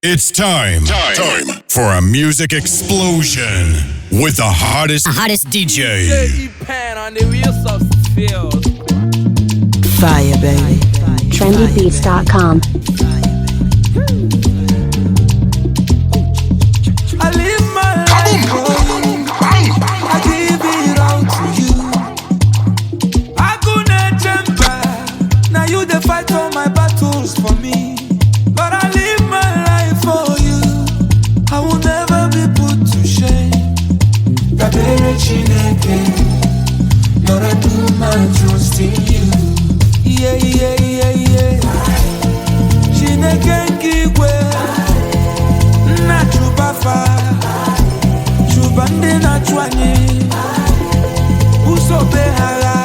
It's time for a music explosion with the hottest DJ. Pan on the wheels of steel. Fire, baby. Trendybeats.com. I live my life for you. I give it all to you. I couldn't jump. Now you the fight all my battles for me. But I live my life for you. I will never be put to shame. Dabere Chineke, Lord, I put my trust in you. Yeah, yeah, yeah, yeah. Chineke nke igwe, nna chụba fa, chụba ndị na-achụ anyị, busobe ha agha,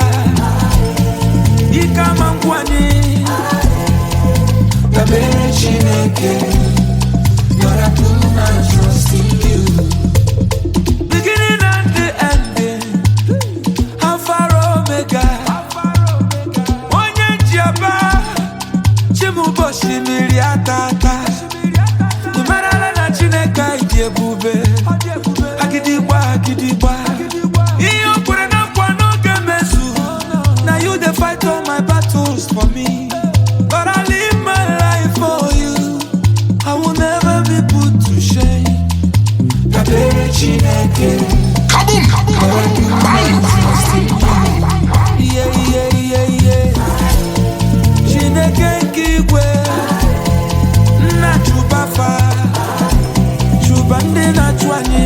ike ama nkwụ anyị. Dabere Chineke, Lord, I put my trust in you. Beginning and the ending, Alpha Omega. Onye ji aba, Chimubo osimiri ata ata. Ị marala na Chineke anyị dị ebube, agịdịgba agịdịgba. Ihe o kwere na nkwa n'oge mezu, na you dey fight all my battles for me. But I live my life for you. I will never be put to shame. Dabere Chineke. Yeah, yeah, yeah, yeah. Chineke nke igwe, nna chụba fa, chụba ndị na-achụ anyị,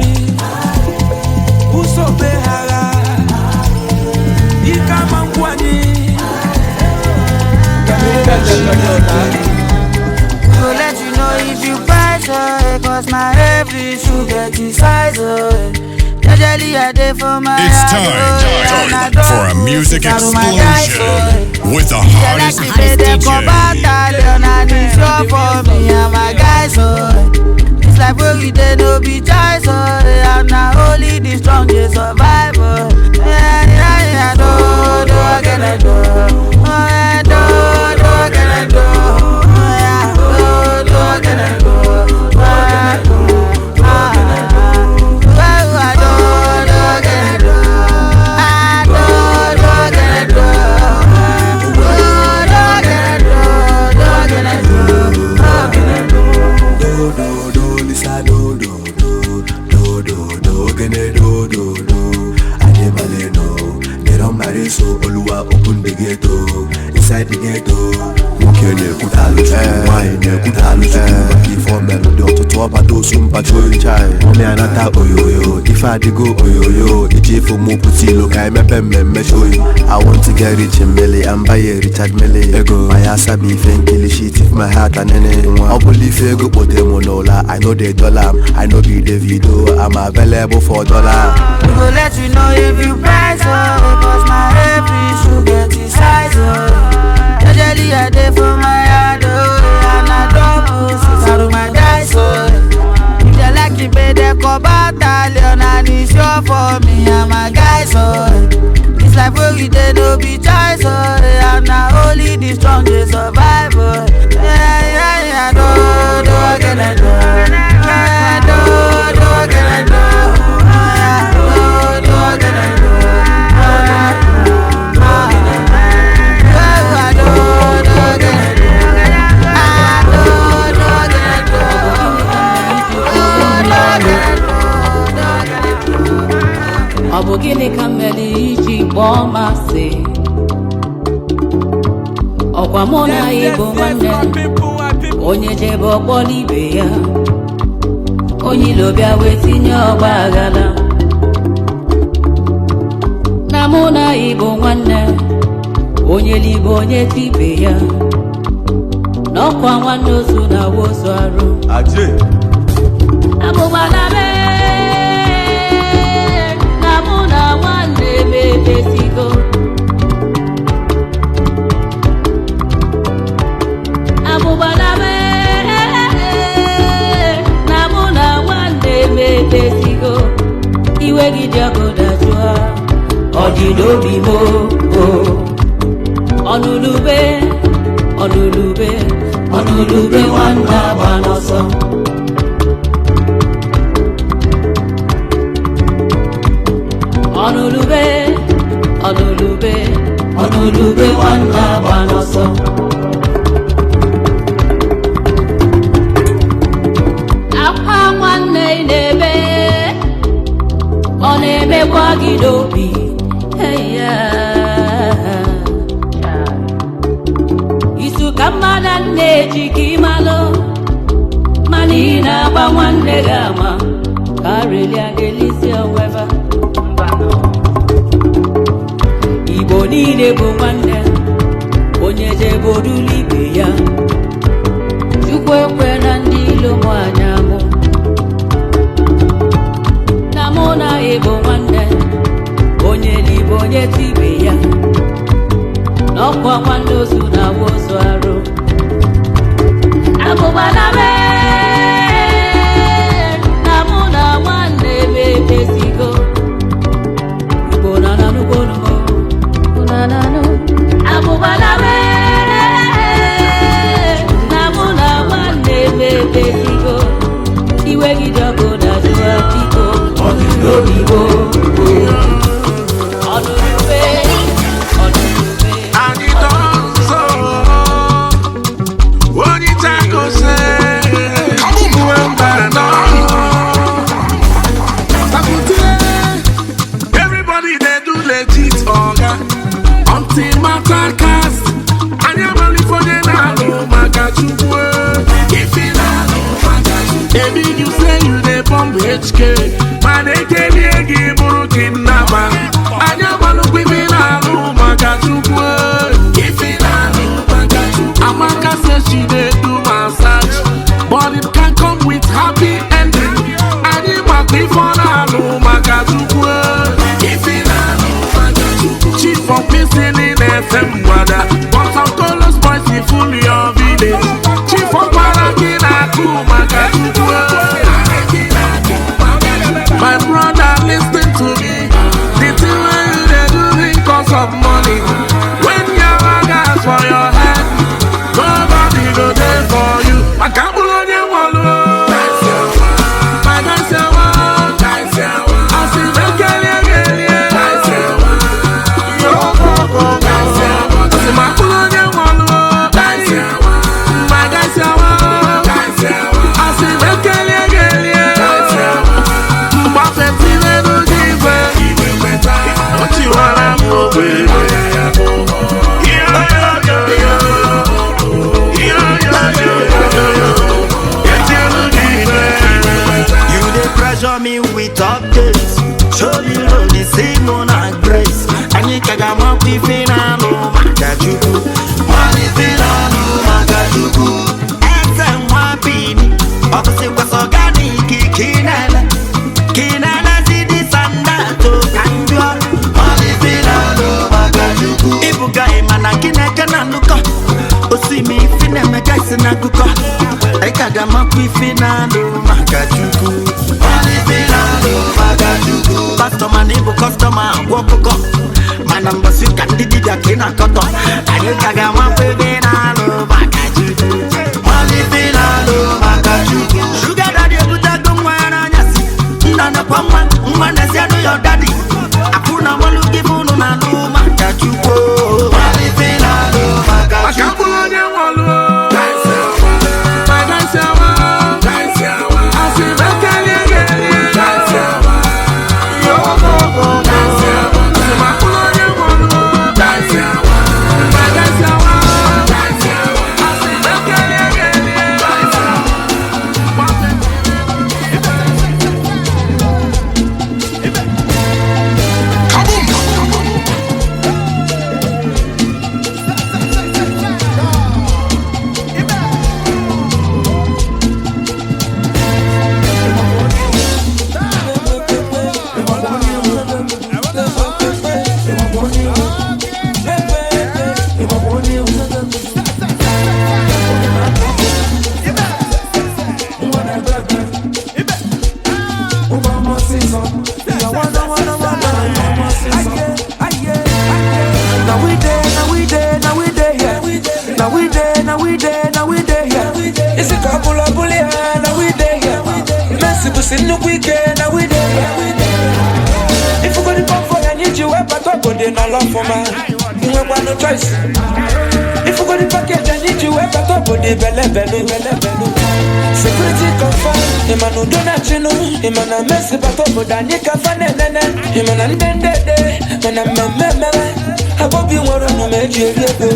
busobe ha agha, ike ama nkwụ anyị. Dabere Chineke. Go let you know if you price, oh, 'cause my every shoe get in size, oh. Usually I dey for my It's heart, time, oh, and I time don't for a go music to settle my dice, explosion oh. with the They hottest like to pay them for DJ. battalion and it's sure for me and my guys, oh. This life where we dey no be choice, oh, and na only the strong dey survive, oh. Yeah, yeah, yeah, do, do, again, I do. Oh, yeah, do, do, again, I do. Oh, yeah, do, do, again, I do. Oh, yeah, ah, ah. Well, I do, do, again, I do. I do, do, again, I do. Do, do, again, I do. Do, again, I do. Do, again, I do. Do do do, Lisa do do do do do do, gene do do do. Adebale no, they don't marry so Oluwa open the ghetto, inside the ghetto. Nwoke na-ekwutalụ Chukwu, nwaanyị na-ekwutalụ Chukwu maka ife o melụ dị ọtụtụ ọbata osu mbachi oyi mụmị anata oyoyo ife adịgo oyoyo iji ife mụ pụta ilo ka emepe mmemme choyi. I want to get rich in Millie and buy a Richard Mille ego ma ya sabi ife nkili shit if my heart anene nwa ọ bụla ife ego kpote mụ n'ụla. I know the dollar, I know be Davido, I'm available for dollar. We go let you know if you price, oh, 'cause my every shoe get in size, oh. Usually I dey for my heart, oh, and I don't push out of my dice, oh. If they like it, pay them call battalion, and it's sure for me and my guys, oh. This life where we dey no be choice, oh, and na only the strong dey survive, oh. Yeah, yeah, yeah, do, do, again, I do. Yeah, do, do, again, I do. Yeah, do, do, again, I do. Yeah, ah, ah. I do, do, again, I do. I do, do, again, I do. Do, do, again, I do. Do, again, I do. Ọ bụ gịnị ka m mere iji kpọọ m asị? Ọkwa mụ na Yes, ị bụ yes, nwanne. my people, my people. Onye jebe ọkpọ n'ibe ya, onye ilo bịa wee tinye ọgba aghara na mụ na ị bụ nwanne. Onye libe onye tibe ya n'ọkwa nwanne ozu na awa ozu arụ. Abụgbala mee na mụ na nwanne m emesigo. Abụgbala mee na mụ na nwanne m emesigo. Iwe gị dị ọkụ dajụọ, ọ dị n'obi m o. Ọnụnube. Ọnụlube, ọnụlube nwanne agba n'ọsọ. Ọnụlube, ọnụlube, ọnụlube nwanne agba n'ọsọ. Akwa nwanne ị na-ebe, ọ na-emekwa gị n'obi. Hey, yeah. Isu ka mmadụ na-eji ka ịmalụ, mana ị na-agba nwanne gị ama ka arelia ga-elisi onweba. Igbo niile bụ nwanne, onye jebodulu ibe ya. Chukwu ekwe na ndị ilo mụ anya mụ na mụ na ịbụ nwanne, onye libe onye tibe ya. N'ọkwa nwanne ozu na-awụ ozu arụ. Abụgbala mee na mụ na nwanne m emezigo. Igbo na nanụgbo nụmụ nananụ. Abụgbala mee na mụ na nwanne m emezigo. Iwe gị dị ọkụ na jụa biko. Obibo ọnụrụbe, ọnụrụbe. Anyị dọzọ, onye chakose, uwe mba nọ. Everybody dey do legit oga, until matter cast. Anyị amalite onye na-alụ maka Chukwu. Ife na-alụ maka Chukwu. Ebi you say you dey bomb HK, mana ekelie gị bụrụ kidnapper. Anyị amalụkwa ife na-alụ maka Chukwu. Ife na-alụ maka Chukwu. Amaka say she dey do massage, but it can come with happy ending. Anyị makwa ife ọ na-alụ maka Chukwu. Ife na-alụ maka Chukwu. Chief of missing in FM Gwada, but some colors boys dey full your village. Chief of Kwaraki na-akụ maka Chukwu. My brother, listen to me. The thing wey you dey do me cause of money. When your gas for your head, nobody go there for you. Maka mkpụrụ onye nwụrụ. Maka nsewa. Asị m ekelie gelie. Yo, go, go. Asị m akpụrụ onye nwụrụ. Maka nsewa. Asị m ekelie gelie. Mgbafe tinye gị igwe. O tiwara m ogbe. You dey pressure me with updates. Show me love, the same on and grace. Anyị ka ga-amakwa ife na-alụ maka Chukwu. Mara ife na-alụ maka Chukwu. Eze nwa bini, ọ bụzịkwa sọ organic ka ị na-ele. Ka ị na-elezi dị sandato ka njụọ. Mara ife na-alụ maka Chukwu. Ịbụga ịma na gị na-eke na-alụkọ. Osimi ife na-emeka isi n'akụkọ. Ị ka ga-amakwa ife na-alụ maka Chukwu. Pastọ mana ịbụ kọstọma agwọ ọkụkọ mana mbọsị ụka ndị dibịa ka ị na-akọtọ. Anyị ka ga-amakwa ebe ị na-alụ maka Chukwu. Sugar daddy ebutego nwa ya n'anyasị. Nna nakwa nwa nwa na-esi anụ ya daddy. Akwụ na mọlụ gị bụ unu na-alụ maka Chukwu. Maka mkpụrụ onye nwụrụ. Maka nsewa. Asị m ekelie gelie. Yo, go, go, go. Asị m akpụrụ onye nwụrụ. Maka nsewa. we dey, now we dey here. Isi ka ọbụla ọbụla ya, now we dey here. Messi bụsi nnukwu ike, now we dey here. Ifugodi pọfọ ya anyị ji wee bata obodo n'ọlọ ọfụma. Nwekwanụ choice. Ifugodi package anyị ji wee bata obodo ibelebelu ibelebelu. Security confirm, ịma na udo na-achịnụ, ịma na Messi bata obodo anyị ka fa na-enene, ịma na ndị ndede, mana mmemme ememe, Abobi nwere omume eji eri ego.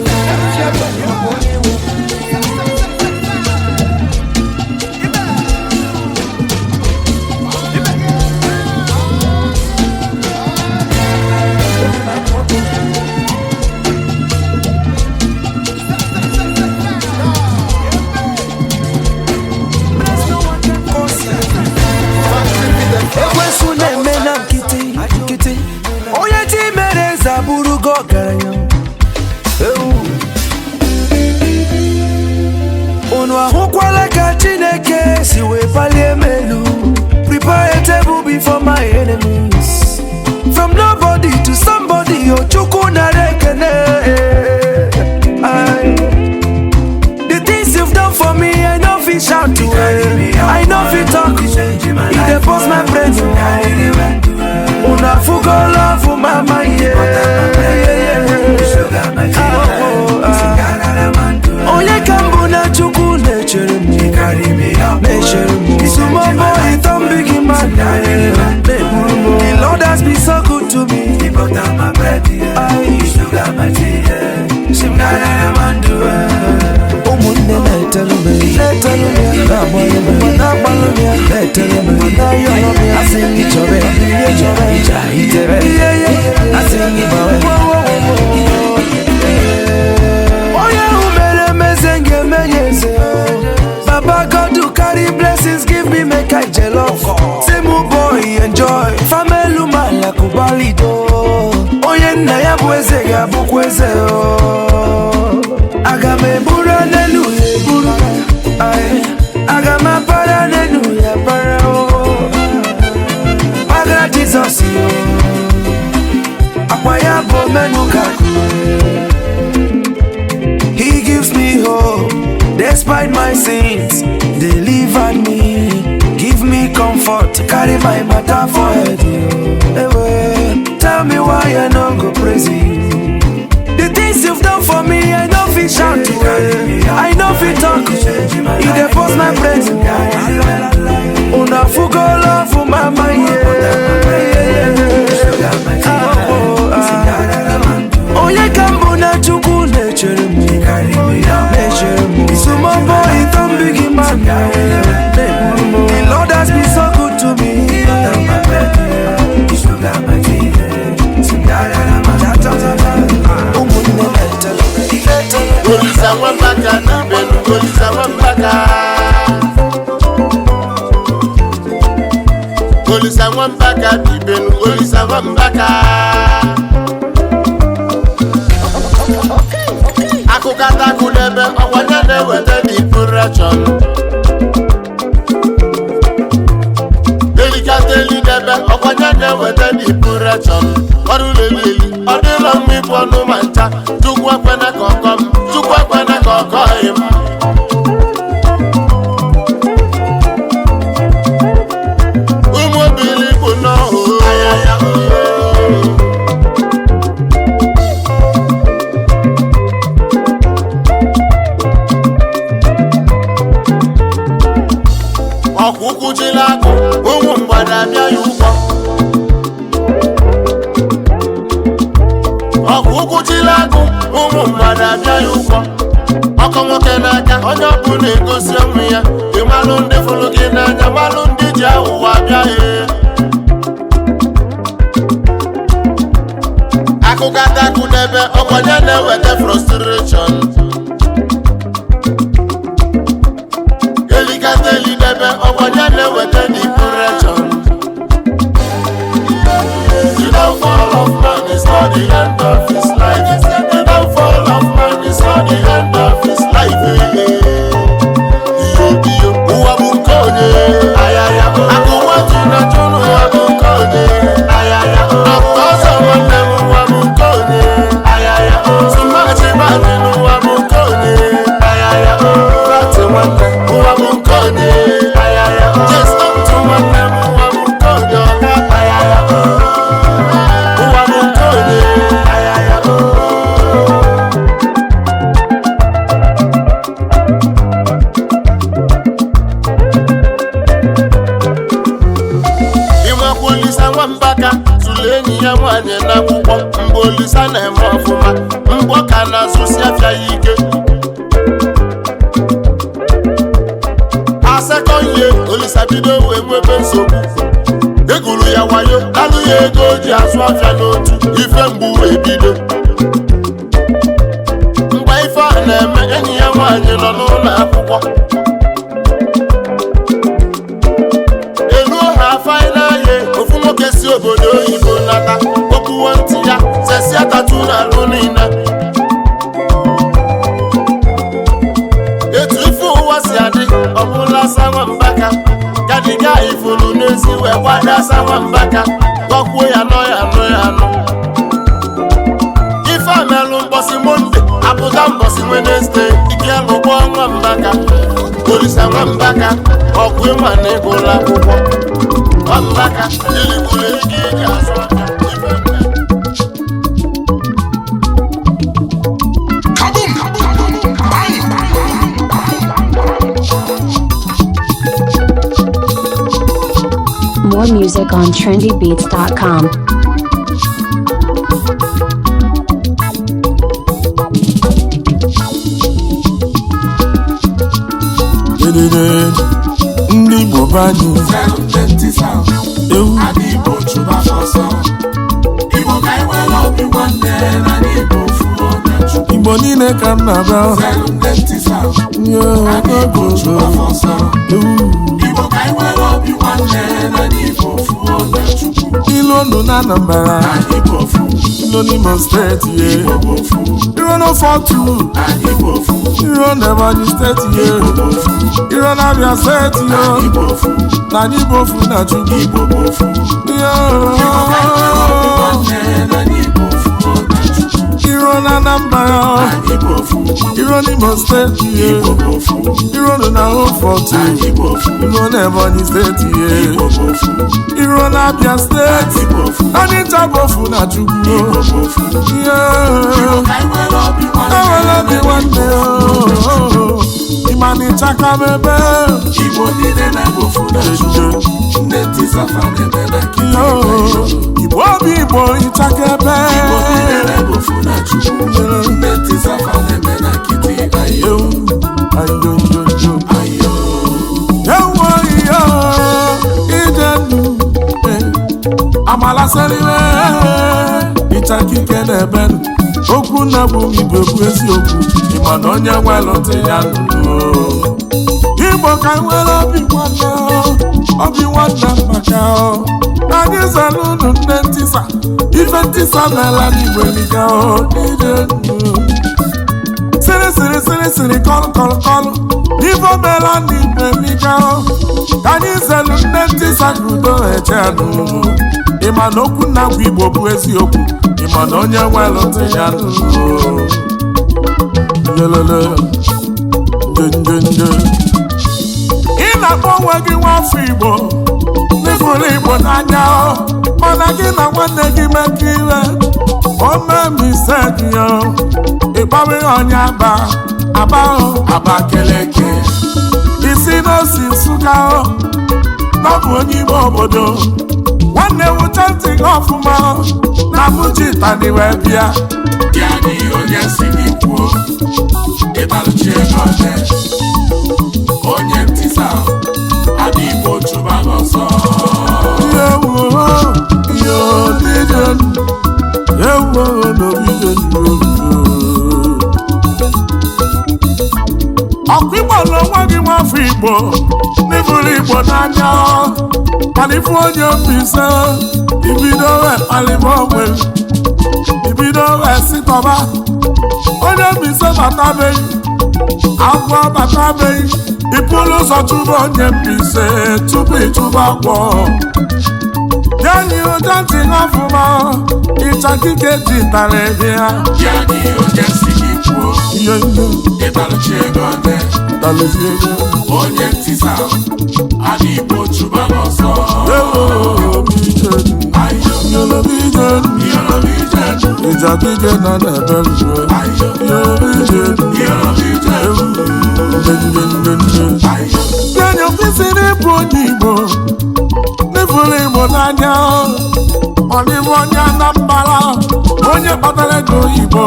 Ekwensu na-eme na nkịtị nkịtị, onye chi mere eze abụrụgo ọgaranya. Ewu. Unu ahụkwala ka Chineke si wee palie m elu. Prepare a table before my enemies. From nobody to somebody, o Chukwu nara ekene. Aye. The things you've done for me, I no fit shout to it. I no fit talk. E dey burst my brain. Una fugo love mama yeah. Oh, ah. Onye ka mbụ na Chukwu na-echere m, na-echere m. Small boy turn big man, na-eburu m. The Lord has been so good to me. Aye. Ụmụnne na-etelu m, na-etelu m, na-agbalụ m, na-agbalụ m, na-etelu m, na-ayọrọ m. Asị m gị chọrọ ya, chọrọ ya, itere. Asị m gị gbawe. Onye ahụ mere m eze m ga-eme ya eze. Baba God do carry blessings give me make I jollof. Say mu boy enjoy, famelu malakubalido. Onye nna ya bụ eze ga-abụkwa eze o. Aga m eburu n'elu ya eburu. Aye. Aga m apara n'elu ya para o. Gbagara Jizọs yo. Akwa ya bụ omenuka. He gives me hope despite my sins. Delivered me, give me comfort, carry my matter for head. Ewe, tell me why I no go praise you. The things you've done for me, I no fit shout to it. I no fit talk. E dey burst my brain. Una fugo love mama yeah. Oh, ah. Onye ka mbụ na Chukwu na-echere m, na-echere m. Small boy turn big man, na-eburu m. The Lord has been so good to me. Ụmụnne na-etelu m, na-etelu m. Olisa nwambaka n'ibenu, Olisa nwambaka. Olisa nwambaka n'ibenu, Olisa nwambaka. Akụkata n'ebe ọkwanye na-eweta depression. Delikata eli n'ebe ọkwanye na-eweta depression. Ọrụ leli eli, ọ dịrọ mma ịbụ ọnụ ma ncha. Chukwu ekwena ka ọkọ m, Chukwu ekwena ka ọkọ m. Ụmụ obili bụ n'ọhụ. Ọkwa ụkwụ jiri akụ, ụmụ mgbada abịa ya ụgwọ. Ọkwa ụkwụ jiri akụ, ụmụ mgbada abịa ya ụgwọ. Ọkọ nwoke n'aka, onye ọbụla egosi onwe ya. Ịmalụ ndị fụrụ gị n'anya, malụ ndị ji aghụghọ abịa ya. Akụkata akụ n'ebe ọkwanye na-eweta frustration. Elikata eli n'ebe ọkwanye na-eweta depression. The downfall of man is not the end of his life. The downfall of man is not the end of his life. Iyo iyo, ụwa bụ nke onye. Akụ nwatụ na chụnụ, ụwa bụ nke onye. Akụ ọzọ nwanne m, ụwa bụ nke onye. Tụmachi badị n'ụwa bụ nke onye. azụ afịa n'otu ife mgbu wee bido. Mgbe ife a na-eme, enyi ya nwaanyị nọ n'ụlọ akwụkwọ. Eruo ha final year, ofu nwoke si obodo oyibo nata, okwuwo ntị ya sesia tattoo na alụ niile. Etu ife ụwa si adị, ọbụla sawa mbaka kadiga ifuru n'ezi wee gbada sawa mbaka, gwakwuo ya nọ ya nọ ya nọ. Ife a melụ mbọsị Monday, apụta mbọsị Wednesday, ike lụgbọ nwa mbaka, olisa nwa mbaka, ọkụ ịma na ịgụla akwụkwọ nwa mbaka, iligburu ego iji azụ afịa ife ndị a. More music on trendybeats.com. Dedede, ndị Igbo be anyị. Ewu. Igbo niile ka m na-abịa. Nye ogogo. Ewu. Ilu onu na Anambra, ilu n'Imo steeti ye, iro n'Ofotu, iro n'Ebonyi steeti ye, iro n'Abia steeti yo, na anyị bụ ofu na Chukwu. Yo. Iro na Anambra, iro n'Imo steeti ye, iro nụ na Ofotu, iro n'Ebonyi steeti ye, iro na Abia steeti, anyị ncha bụ ofu na Chukwu. Yeah. Enwere obi nwanne o, ịma na ịchaka m ebe. Yo, Igbo obi Igbo ịchaka ebe. Yo, ayo, yo, yo. Ewo iyo, ije nnu, eh. Amala seriwe, ịchaka ike na-ebe nụ. Okwu na bụ igwe bụ eziokwu, ịma na onye nwere ntị ya nụrụ. Igbo ka nwere obi nwanne o, obi nwanne maka o. Anyị zara unu nne ntisa, ife ntisa meela n'igwe liga o, ije nnu. Sịrị sịrị sịrị sịrị kọlụ kọlụ kọlụ, ife meela n'igwe liga o. Ka anyị zelu nne ntisa ka udo eche nụ. Ịma na okwu nna gwa Igbo bụ eziokwu, ịma na onye nwere ntị ya nụrụ. Lelele, nje nje nje. Ị na-akpọ onwe gị nwafọ Igbo, n'ịfụrụ Igbo n'anya o, mana gị na nwanne gị mekọ ire, o mee mistake yo, ịkpọrọ ya onye aba, aba o, Abakeleke. Isi n'osi Nsụka o, n'ọ bụ onye ime obodo. Nwanne wụcha ntị gị ọfụma o, na mụchi ịtani wee bịa. Ya n'ihe onye si gị kwuo, ịbalụchi ego ole, onye ntisa, adị Igbo chụba n'ọsọ. Ọkụ Igbo na onwe gị nwafọ Igbo n'ịbụrụ Igbo n'anya, mana ifu onye Mbaise ibido wee kpalịba onwe, ibido wee sitọba onye Mbaise batabeghị agwọ batabeghị, ịpụrụ ụzọ chụba onye Mbaise tupu ịchụba agwọ. Jenyi ụjọ ntị ọfụma, ịchakike ji tara ebe ya. Ya n'ihe onye si gị kwuo, Ihe ihe ịbalụchi ego ole, talezi ego. onye ntisa, adị Igbo chụba n'ọsọ. Ewo ijenu, yolobi ijenu, ịchakike nọ n'ebe ruo. Yolobi ijenu, ewu nje nje nje. Jenyi kwesịrị ịbụ onye Igbo, n'ịfụrụ Igbo n'anya, ọ dịbụ onye Anambra, onye kpatara ego Igbo.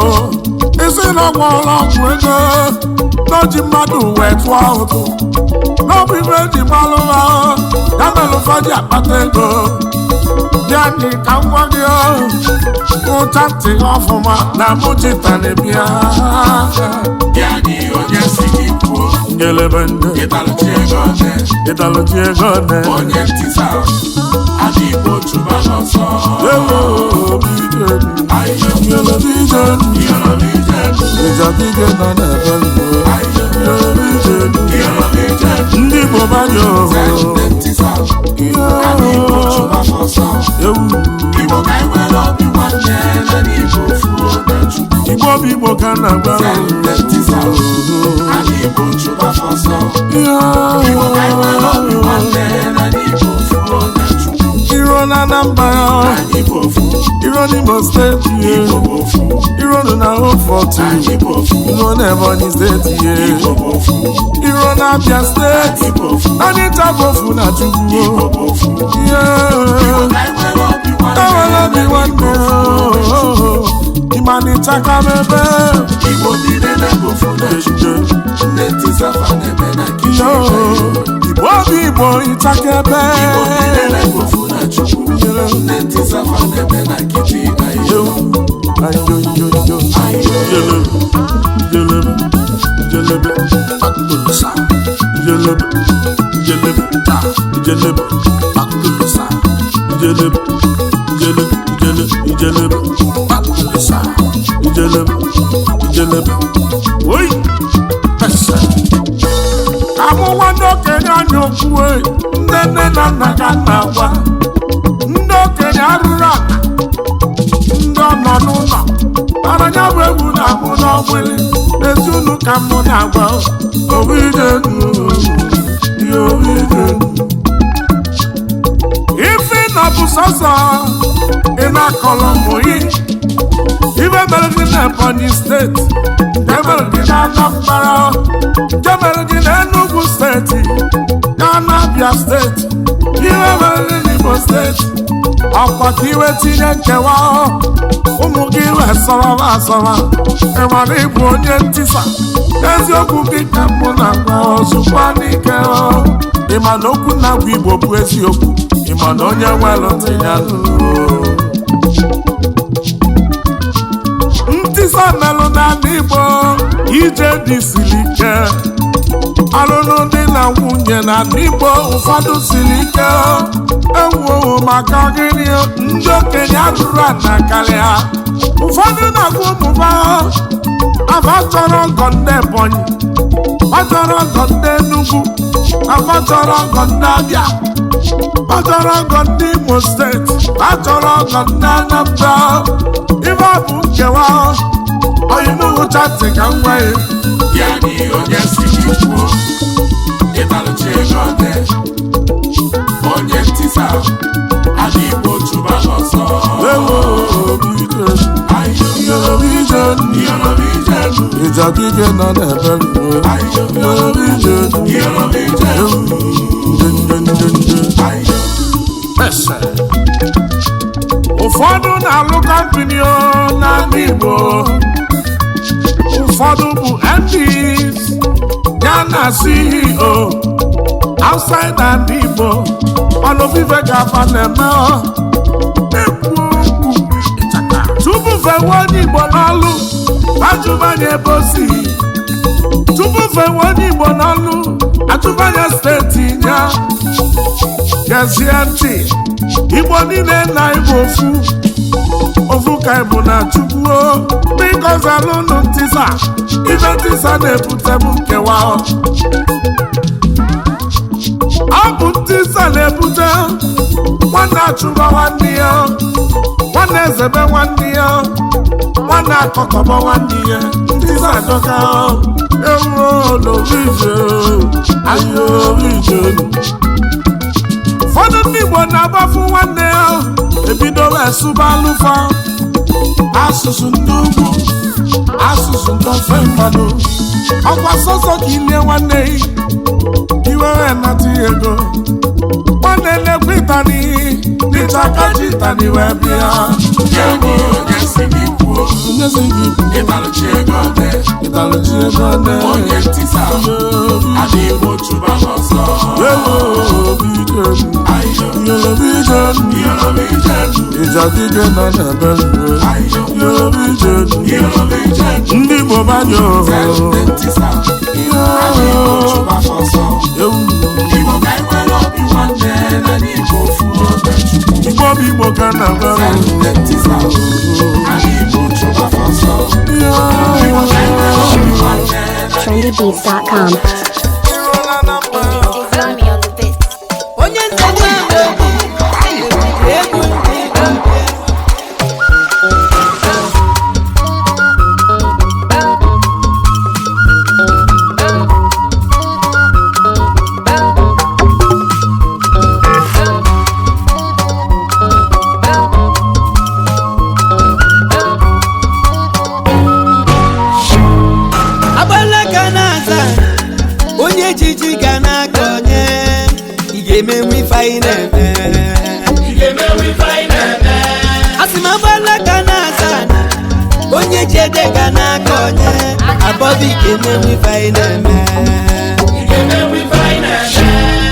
Isi na ọgwụọla ọgwụ ego, n'oji mmadụ wee tụọ ụtụ, n'ọbụ ibe eji gbalụ ha, ya mere ụfọdụ akpata ego. Bịanị ka m gwa gị ụcha ntị ọfụma na mụ chitara bịa. Bịanị onye si gị kwuo. Ngelebe ndị Ịtalụchi ego one. Ịtalụchi ego one. Onye ntisa ala Igbo chụba n'ọsọ. Ewo ijenu. Ngelebe ijenu. Ịjadike nọ n'ebe mbụ. Ngelebe ijenu. Ndị Igbo banye oho. Ala Igbo chụba n'ọsọ. Ewu. Igbo ka anyị nwere obi nwanne na n'Igbo fuo na Chukwu. Igbo bụ Igbo ka na-agba. Ndị ntisa ala Igbo chụba n'ọsọ. Igbo ka anyị nwere obi nwanne na n'Igbo fuo na Chukwu. Iro na Anambra, Igbo fu. Iro n'Imo steeti, Igbo bụ ofu. Iro nọ na Oforto, Igbo ofu. Iro na Ebonyi steeti, Igbo bụ ofu. Iro na Abia steeti, Igbo ofu. anyị tabofu na Chukwu. Igbo bụ ofu. Yeah. Ka anyị nwere obi nwanne Enwere obi nwanne ịmanịchaka m ebe. Igbo niile na-ebofu na Chukwu. Ndị ntisa fa na-eme na kichin. Igbo obi Igbo ịchaka ebe. Igbo niile na-ebofu na Chukwu. Ndị ntisa fa na-eme na kichin. Ayo, ayo, yo, yo. Jelebe, jelebe, jelebe, jelebe, jelebe, jelebe, jelebe, jelebe, jelebe, jelebe, jelebe, jelebe. Oyi! Pese. Amụwa ndị okenye anya okwu ndị nne na nna ka na-agwa. Ndị okenye arụrụ ala, ndị ọ nọ n'ụlọ mana ya bụ egwu na-amụ n'ọgbịlị ezi unu ka mụ na-agwa. Ife nọ bụ sọsọ ị na-akọrọ ụmụ gị ife mere gị na Ebonyi steeti, nke mere gị na Anambra, nke mere gị na Enugu steeti, na Abia steeti, ihe mere gị n'Imo steeti. Ọkwa ka iwe tinye nkewa ụmụ gị wee sọrọ asọrọ. Ịmara ịbụ onye ntisa eziokwu gị ka mụ na-agwa ozugbo n'ike. Ịma na okwu na-agwa Igbo bụ eziokwu. Ịma na onye nwere ntị ya nụrụ. Ntisa melụ n'ala Igbo ije dị siri ike. Alụlụ dị na nwunye n'ala Igbo ụfọdụ siri ike. Ewuo maka gịnị? Ndị okenye arụrụ ana karịa. Ụfọdụ na-agwa ụmụba afa chọrọ ọgọ ndị Ebonyi, ọ chọrọ ọgọ ndị Enugu, afa chọrọ ọgọ ndị Abia, ọ chọrọ ọgọ ndị Imo steeti, a chọrọ ọgọ ndị Anambra. Ife ọ bụ nkewa oyinuwụcha ntị ka m nwee. Bịanị onye si gị kwuo. Ịtalụchi ego one. Onye ntisa ala Igbo chụba n'ọsọ. Ewo ijenu, ịjadike nọ n'ebe mbụ. Ijenu, Pese. Ụfọdụ na-alụ company n'ala Igbo, ụfọdụ bụ MDs ya na CEO outside ala Igbo. Mana ofufe ga-afa na-eme ekwu okwu tupu fewe onye Igbo n'ọlụ, ajụbanye ebe o si. Tupu fewe onye Igbo n'ọlụ, ajụbanye steeti ya. Gezie ntị, Igbo niile na Igbo ofu ofu ka Igbo na Chukwu. Biko zalụnụ ntisa. Ife ntisa na-ebute bụ nkewa. Ọ bụ ntisa na-ebute nwanne achụba nwanne ya, nwanne ezebe nwanne ya, nwanne akọkọbọ nwanne ya. Ntisa adọka. Ewu n'orije ayo ije. Ụfọdụ ndị Igbo na-agbafu nwanne ya ebido wee sụba alụfa asụsụ ndị ugwu, asụsụ ndị ofe mmadụ. Ọkwa sọsọ ka ilie nwanne ya iwe wee nata ego. Nwanne na-ekwe ịtani n'ịcha kaji ịtani wee bịa. Bịanị onye si gị kwuo. Onye si gị kwuo. Ịtalụchi ego one. Ịtalụchi ego one. Onye ntisa ala Igbo chụba n'ọsọ. Ewo ijenu, ijenu, Dike nọ n'ebe ndị Igbo banyọ. Igbo bụ Igbo ka na trendybeats.com.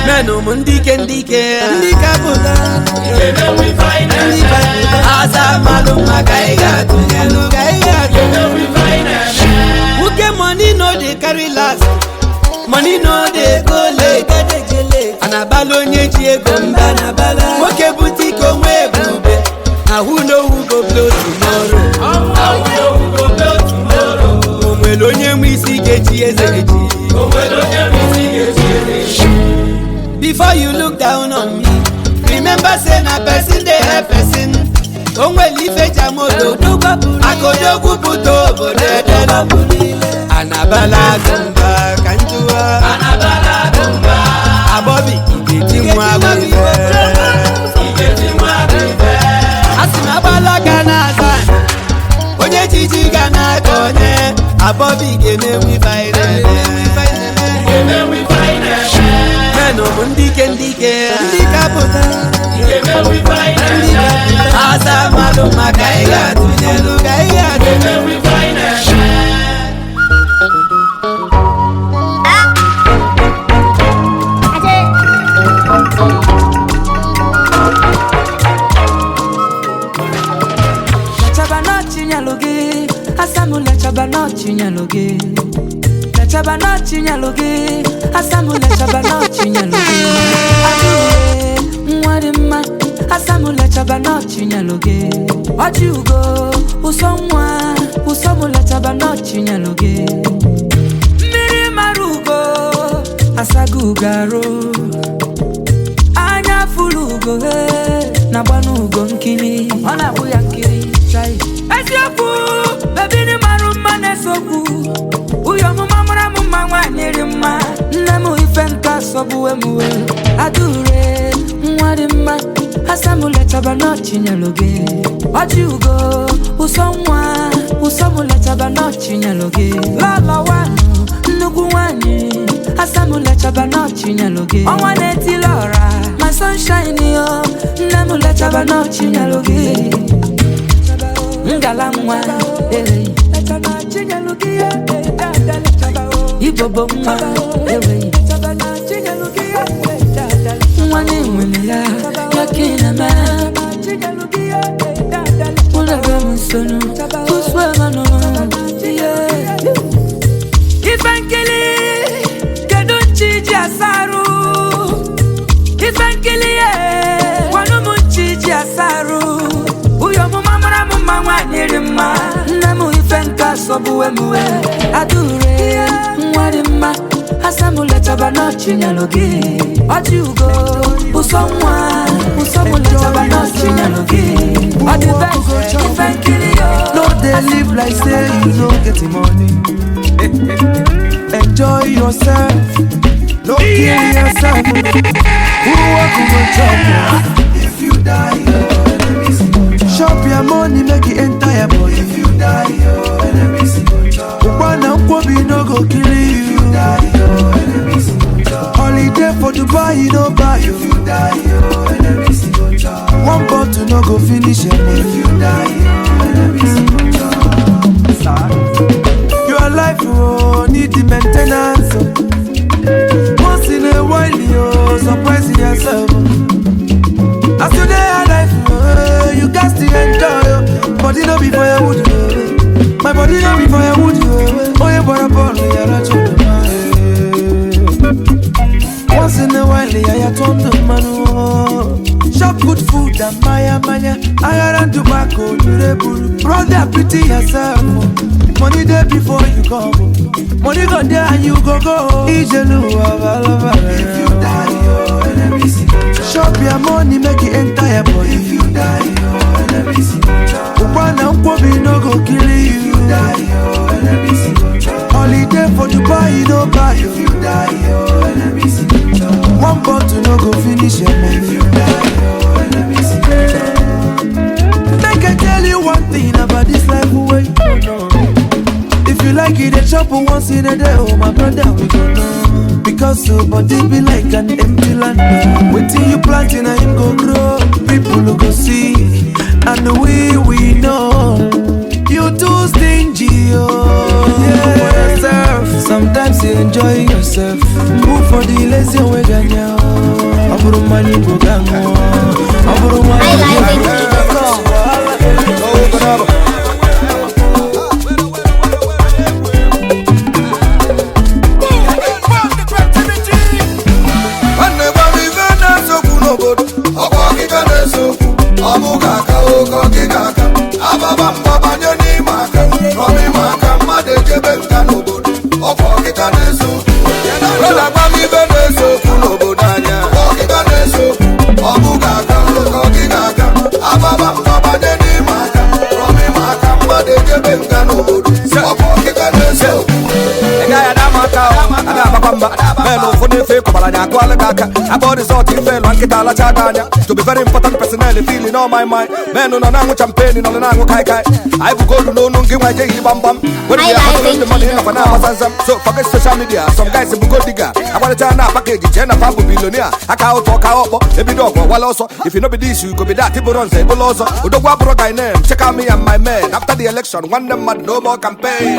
Menụ m ndị ike ndị ike ndị ka pụta aza malụ maka ị ga-atụnyelụ ka ị ga-atụnyelụ. Nwoke money no dey carry last, money no dey go late. Anabala onye ji ego mba na-abala. Nwoke bute ike onwe ebube. Ahụ n'owu go blow tomorrow. O nwere onye nwe isi ga-echi eze echi. Before you look down on me, remember say na person dey help person. O nwere ife jamodo, akodogwu pụta obodo edela. Anabala agụmba ka njụwa. Abọbi ikeji nwa agụ ife. Asị m agbala ga na-aza, onye jiji ga na-aka onye. Abọbi ga-emenwu ife anyị na-eme. Menụ bụ ndị ike ndị ike ndị ka pụta aza mmadụ maka ị ga-atụnyelụ ka ị ga-atụnyelụ. Lechaba no chinyalugi, asamu lechaba no chinyalugi. Adure nwa asamu lechaba no chinyalugi. Ojugo usomwa usomu lechaba no chinyalugi. Mmiri marugo asagu garo. Anya fulugo na gbanugo nkiri. Ọ na-abụ ya nkiri chai. Eziokwu baby ni maru mma na-esokwu. Uyo muma mura muma nwa mma. Nne m ife nka sọgbuwe m we. Adure nwa dị mma asamu lechaba no chinyalugi. Ojugo ụsọ nwa ụsọ mụ lechaba no chinyalugi. Lọlọ wanụ nnukwu nwanyị asamu lechaba no chinyalugi. Ọnwa na-etili ọra my sunshine yo. Nne m lechaba no chinyalugi. Ngala nwa eh. Ibobo nwa ewe. Nwa na-enwele ya ya ka ị na-eme. Ụlọ ebe m nsonu ụsụ emanụ. Ife nkili kedu nchi ji asarụ. Ife nkili ye gwanụ m nchi ji asarụ. Uyo mụma mara m mma nwaanyị dị mma. Nne m ife nka sọgbuwe m we. Adure nwa dị mma asamu lechaba no chinyalugi. Ojugo ụsọ nwa ụsọ mụ lechaba no chinyalugi. Ọ dị best ife nkiri yo. No dey live like say you no get the money. Enjoy yourself, no kill yourself. Who work go chop if you die? Your enemies chop your money, make it enter your body. If you die, your enemies Ukwana nkwobi no go kill you. If you die, your enemies Holiday for Dubai, you no buy. If you die, your enemies One bottle no go finish your money. If you die, your enemies Your life oh, need the maintenance. Oh. Once in a while, you surprise yourself. Oh. As you dey alive, oh, you got to than maya maya. Aghara and tobacco, you. Brother, pity yourself. Money there before you come. Money go there and you go go. Ijelu. If you die, your enemies. Shop your money, make it enter your body. If you die, your enemies. Ukwana nkwobi no go kill you. If you die, your enemies. Holiday for Dubai, no buy. If you die, your enemies. One bottle no go finish your money. If you die, your enemies. Make I tell you one thing about this life, way. If you like it, they chop once in a day. Oh, my brother, we go know. Because your body be like an empty land. Wait till you plant in and him go grow. People who go see, and we know. You too stingy, oh. Yeah. For yourself. Sometimes you enjoy yourself. Move for the lazy way, Ganya. Aburu mani go gango. Aburu mani go gango. To be very important personnel, feeling all my mind. Men on an champagne, on an kai kai. I will go to no no give my jay bam bam. When we are the money of an hour, so forget social media. Some guys will go digger. I want to turn up package, Jenna Fabu billionaire. I can't talk out, every dog while also. If you know be this, you could be that. People run say, also. Udogwa broke name. Check out me and my men. After the election, one them mad no more campaign.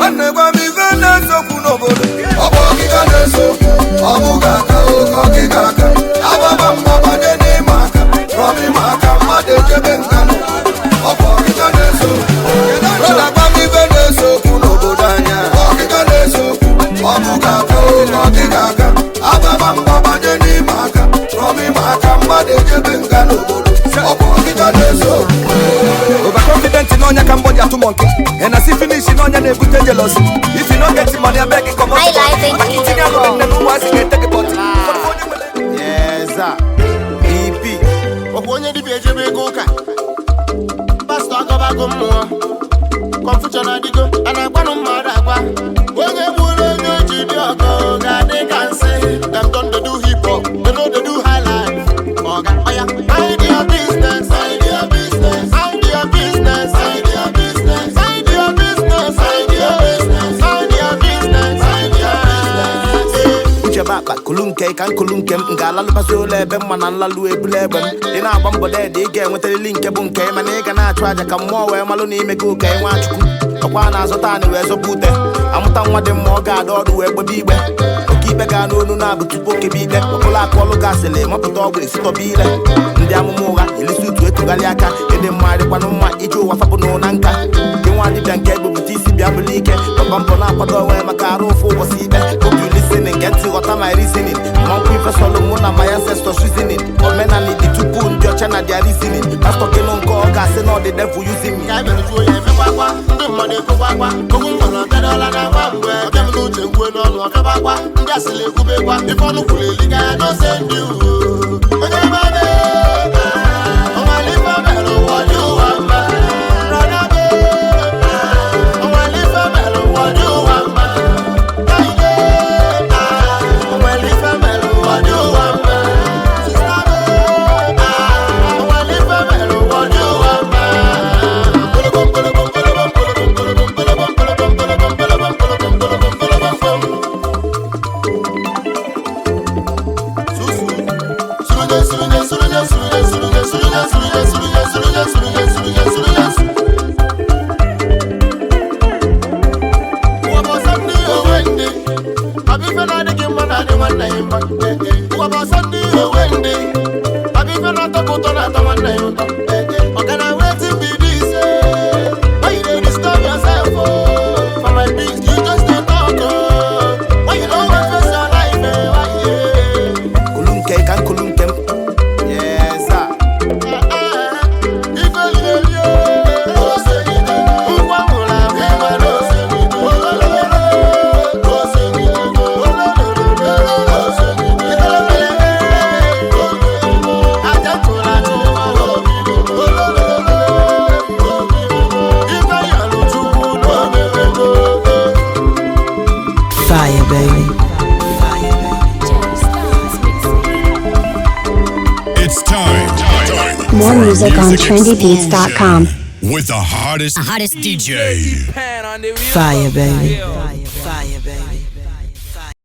Overconfident in onya Cambodia to monkey. And I see finish in onya nebute jealousy. If you don't get money, I beg you come on. I like it. Yes, sir. EP. Onye dibia ejebe ego ụka. Pastor agọbago mmụọ. Confusion adịgo, a na-agbanụ mmadụ agwa. Onye gburu onye oji dị ọgọ ga-adị ka nsị. Them don dey do hip hop, they no dey do high life. Oga, oya, mind your business, mind your business, mind your business, mind your business, mind your business, mind your business, mind your business, mind your business. Uche bakpa kulunke ka nkulunke m ga-alalụbasị ụlọ ebe mma na nlalụ ebule egbe m ị na-agba mbọ deede ị ga-enwetarịrị nke bụ nke mana ị ga na-achụ aja ka mmụọ wee malụ n'ime gị ụka Nwachukwu ọkwa na-azụta anị wee zọba ute amụta nwa dị mma ọ ga-ada ọdụ wee gbebe igbe oke ikpe ga n'onu na-abụ tupu okebe ikpe ọbụla akụ ọlụ gasịrị mapụta ọgwụ esitọba ile ndị amụma ụgha elisi utu etugharị aka ịdị mma dịkwanụ mma iji ụwa fapụ na nka gị nwa dibịa nke ebupụta isi bịa bụlụ ike baba mbọ na-akwado onwe maka arụ ụfụ ụbọchị ikpe obi listening nke ntị ghọta my reasoning ma nkwụ ife sọlụ mụ na my ancestors reasoning omenala dị tupu ndị ọcha na their reasoning pastọ gịnụ nke ọ ga-asị na ọ dị devil using me. Ndị mmadụ ekwekwa okwu m gwara ọbịadọla na nwa mgbe ọbịa m n'uche nkwue n'ọnụ ọbịabakwa ndị asịrị ekwubekwa ife ọnụ kwuru eliga ya n'ose ndị uwe onye mmadụ ọnwale ife mere ụwa dị ụwa mma brọda be ọnwale ife mere ụwa dị ụwa mma kaide ọnwale ife mere ụwa dị ụwa mma sista be ọnwale ife mere ụwa dị ụwa mma. Kulunke kan kulunke. Yes sir. music on trendybeats.com. With the hottest DJ. Fire, baby. Fire, baby.